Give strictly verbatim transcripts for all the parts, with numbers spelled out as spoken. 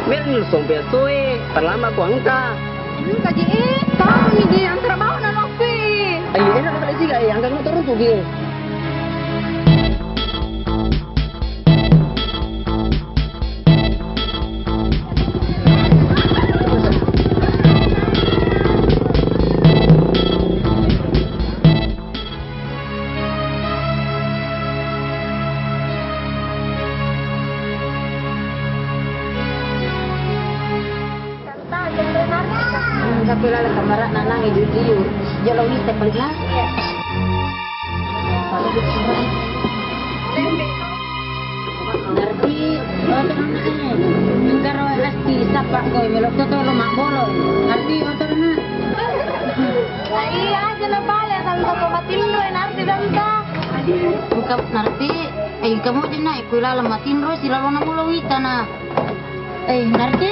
Melo ni lo sompe soe, terlambat ko engka. Engka ji, eh, tahu ni di antara bawah na lope. Ayo, enak dapat sih, eh, angkat motor untuk dia. Engka pela la kamara nanang idiu-diu. Jolo wita pelina. Narti, oto nana e. Engka ro asti sapa koe melo toto lo mabbolo. Narti, oto nana. Iya aja na pale, santa ko matinro, eh, Narti santa. Engka Narti, eh, kamu jenna, eh, kui laleng matinro, silalona mulo witana. Eh, Narti.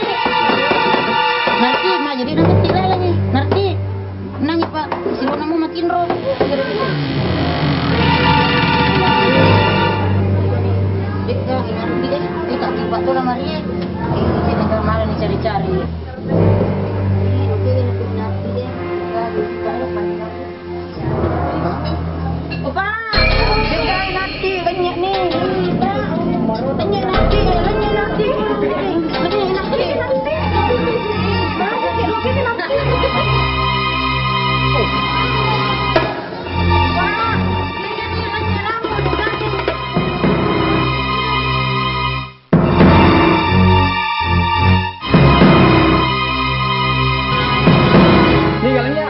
Narti, ma jadi na metti laleng, eh. Narti. Nangi, Pak, silalona mu matinro. Dekka, Narti, eh, kita kipak tu lah mari, eh. Eh, kita mala ni cari-cari. Opa, jagai Narti, lenye ni. Lenye Narti, lenye Narti. Lenye Narti. Opa, lenye ni, lenye lamu, jagai. Niga lenye?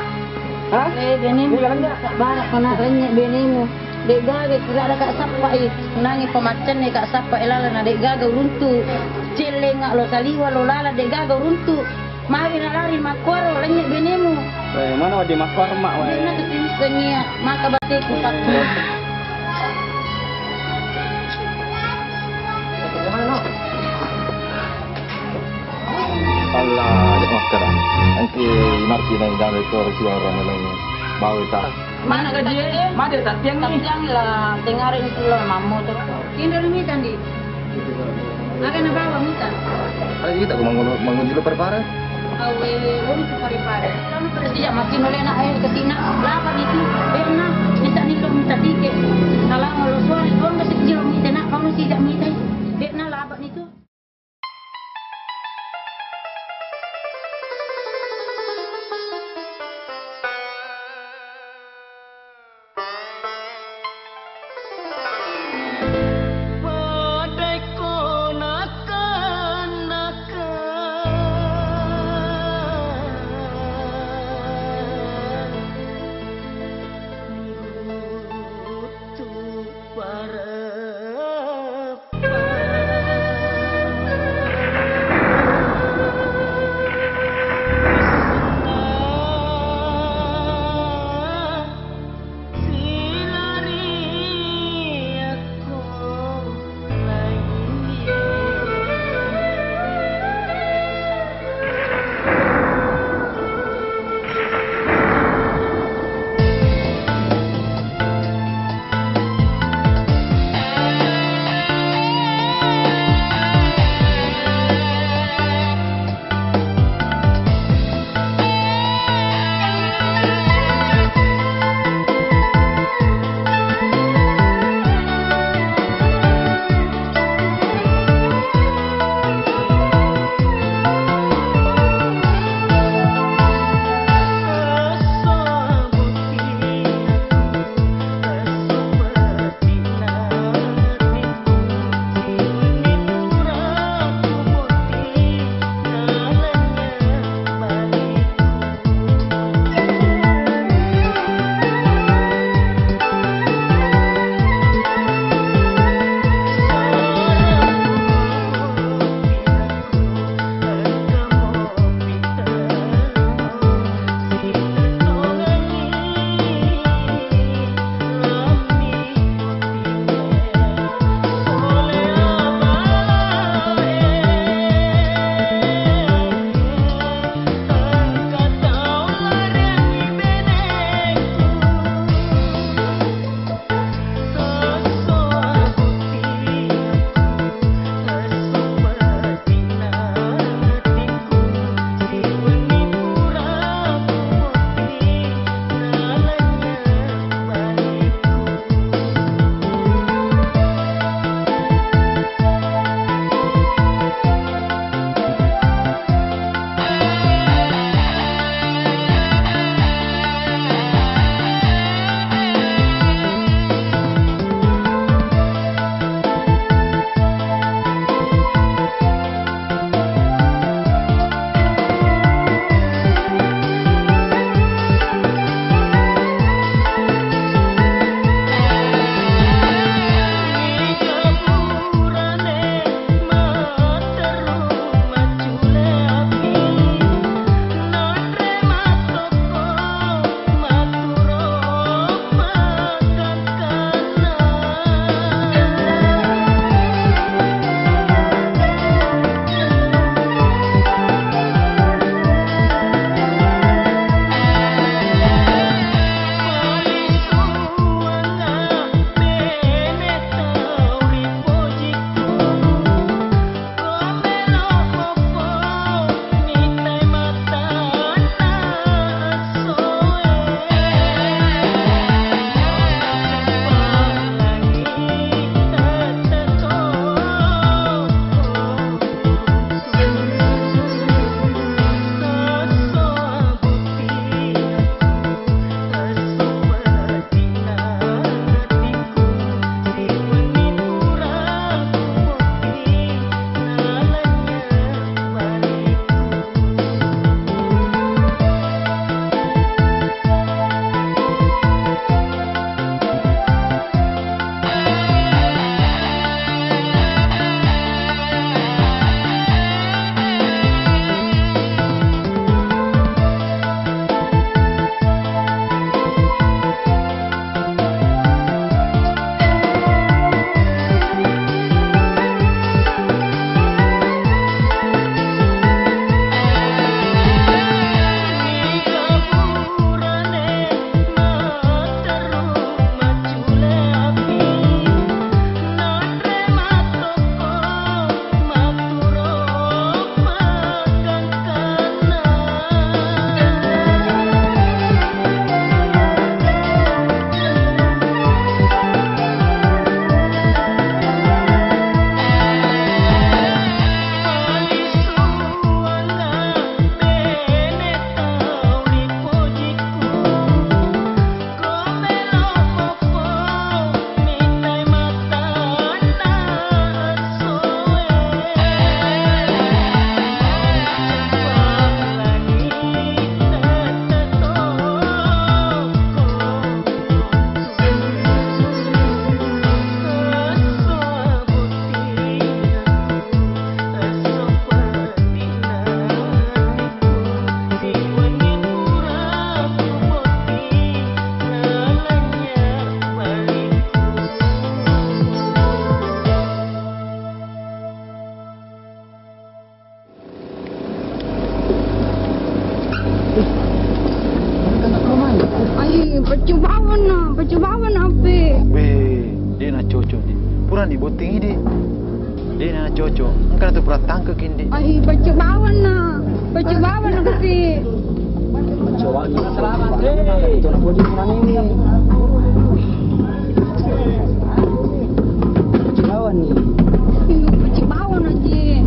Hah? Eh, benemu. Niga lenye? Sabbara ko na lenye benemu. De'gaga kira ada ka sappai. Nangi pamaccanne ka sappai laleng na de'gaga uruntu. Cellenga lo saliwa lo laleng de'gaga uruntu. Magi nalari makkuaro, lenye benemu. Eh, mana wedding makkuaro, Mak, wae? Dena tu tiwissengi, maka bateku pakku. Allah, ajak makkara. Engke Narti na jaga ko siwara nalai bawa ta. Mana gaji? Made tak tiang ni? Tiang la tengare itu lo mammo tu. Kinro ni tandi. Aga na bawa mita? Ada kita ko mangun mangun dulu prepare. Awe, wong tu prepare. Sija makin oleh nak air ke sini. Laba itu. Pernah bisa ni lo mita tiket. Kalau lo suari, wong ke sini lo mita nak, kalau sija mita. Pernah laba itu. Padai ko nakan-nakan, gutu pareppa. Ni botting idi. Dena cocok. Engka tu pura tangkek indi. Ai, baca bawanna. Baca bawanna, Gusti. Selamat, hei. Baca bawanna, Ji.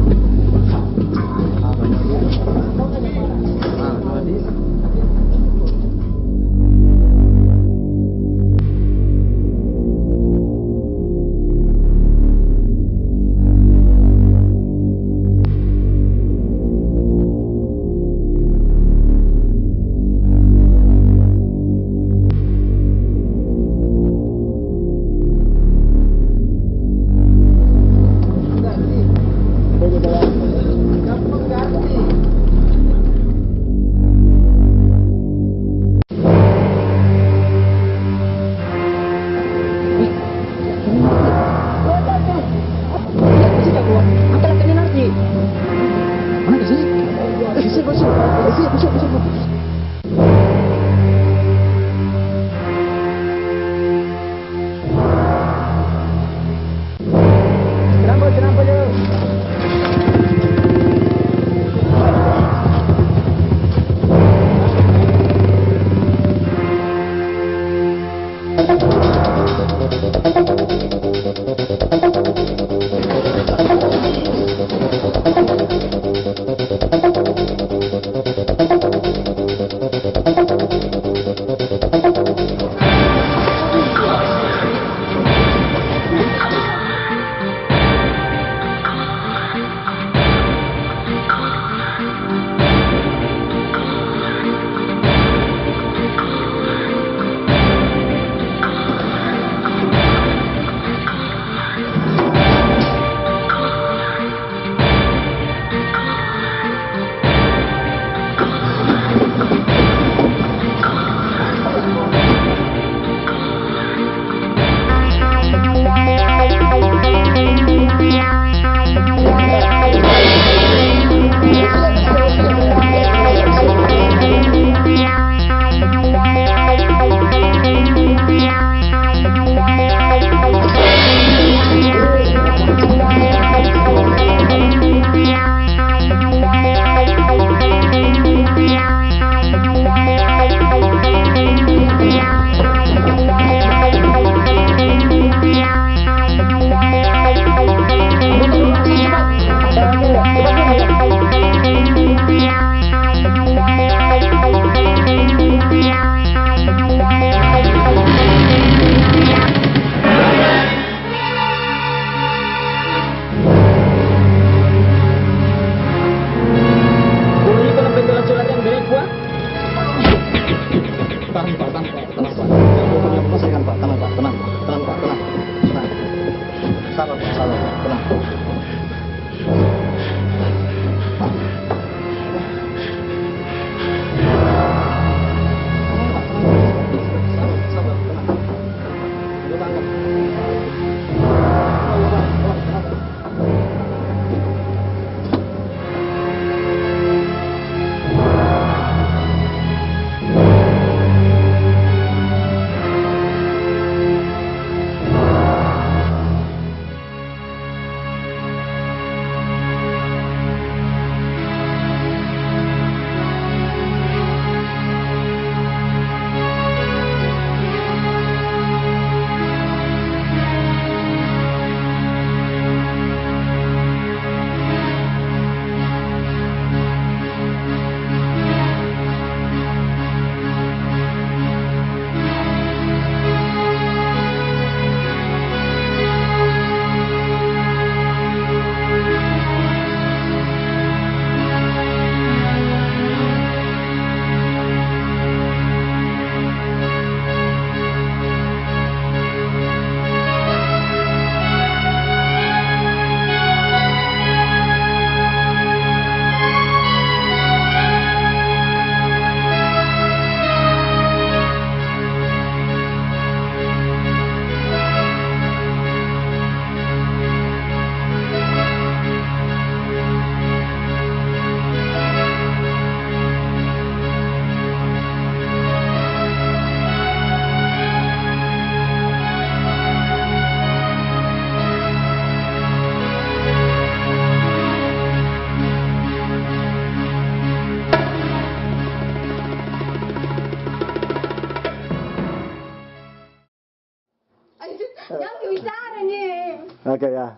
Oke, ya.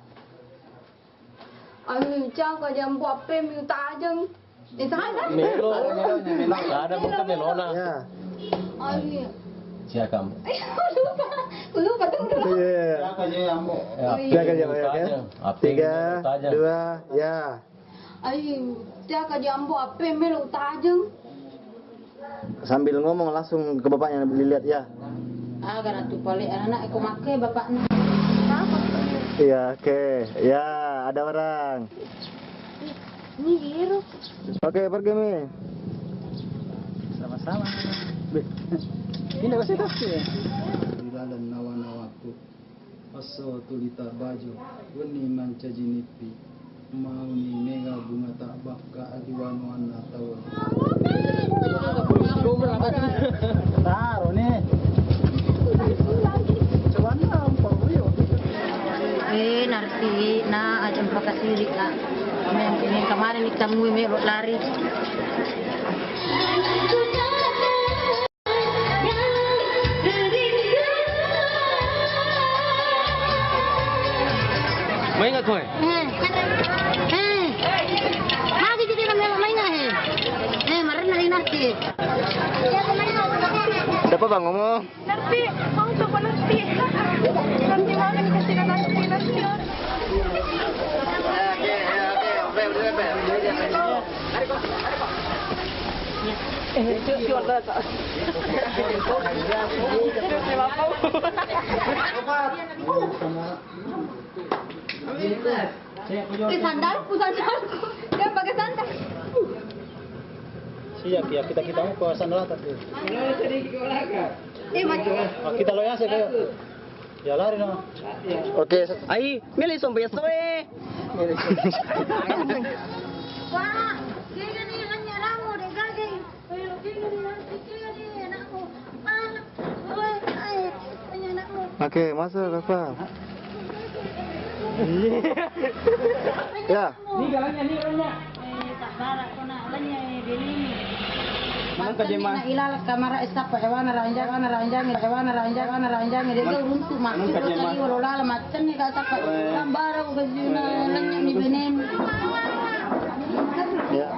Ayo, caka jambu ape mi tajeng. Eh, salah. Melo. Ada bukan melona. Ya. Ayo. Siakam. Lupa. Lupa tuh udah. Iya. Siaka jambu. Ya, ape. Tiga, mi tajeng. Ape tajeng. Tiga, dua, ya. Ayo, caka jambu ape melo tajeng. Sambil ngomong langsung ke bapaknya dilihat ya. Aga ratu pale anak ko makke bapakna. Iya, oke. Ya, ada orang. Ini biru. Oke, pergi mi. Sama-sama. Be. Ini kasih kasih. Di dalam nawa-nawaku. Esso tuli tabbajo, wenni mancaji nippi, mauni mega bunga tabbakka ri wanoanna tau. Taro ni. Cobanna ampa rio. Eh, narti na aja mpakasiri ka. Yang, yang kemarin ditemui melo lari. Main nggak kau, eh? Eh, eh, magi jadi ramai main nggak, eh? Eh, marah nari nanti. Dapat bang ngomong. Nanti mau coba nanti. Nanti mau nih kasih nanti nanti. Eh, sandalku, sandalku. Dia pakai sandal. Siap ya, kita, kita mau ke sandal atas tuh. Eh, maju. Ah, kita lo ya, saya kayak. Ya, lari, no. Oke. Ai, mele sombe soe. Wah, kega ni lanya ramu de gage. Ayo, kega ni nanti, kega ni anakku. Ah, oi, ai, lanya anakmu. Oke, masuk, Kakak. Ya. Ni galanya, ni galanya. Eh, sabbara ko na lanya, eh, belini. Macam ni na ilala kamara e sappa hewana ranjang, hewana ranjang, hewana ranjang, hewana ranjang, de gau runtu mati, ro tadi walo lala macam ni ka sappa. Sabbara ko kasi na lanya ni benem. Ya.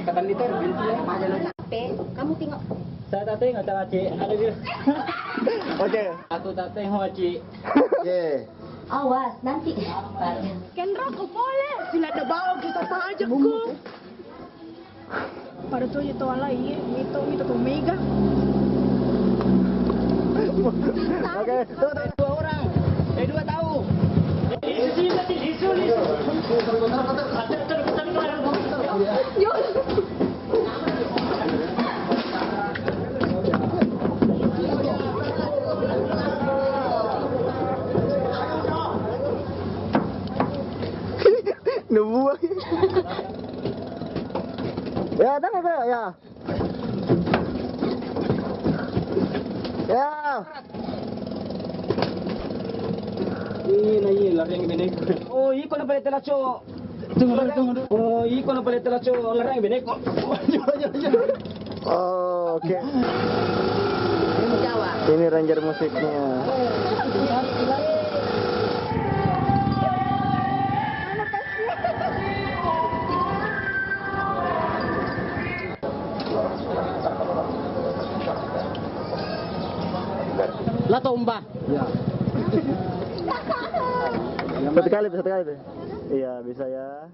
Kata ni tuh, Pe, kamu tengok. Saya tak tengok, tak, Cik. Ada dia. Oke. Aku tak tengok, Cik. Oke. Awas, nanti. Kenro ko pole, sila de bau kita saja ko. Pada tu itu ala iye, mito, mito tu mega. Oke, tuh, tuh. Dua orang. Eh, dua tahu. Lisu, lisu, lisu, lisu. Yo. Nabuang. Ya, tengok, tengok, ya. Ya. Ih, nah, iya, lari yang gede. Oh, iko na pale telaco. Tunggu dulu, tunggu dulu. Oh, iko na pale telaco, lari yang gede kok. Oh, oke. Ini ranger musiknya. La tomba. Ya. Satu kali, satu kali. Iya, bisa ya.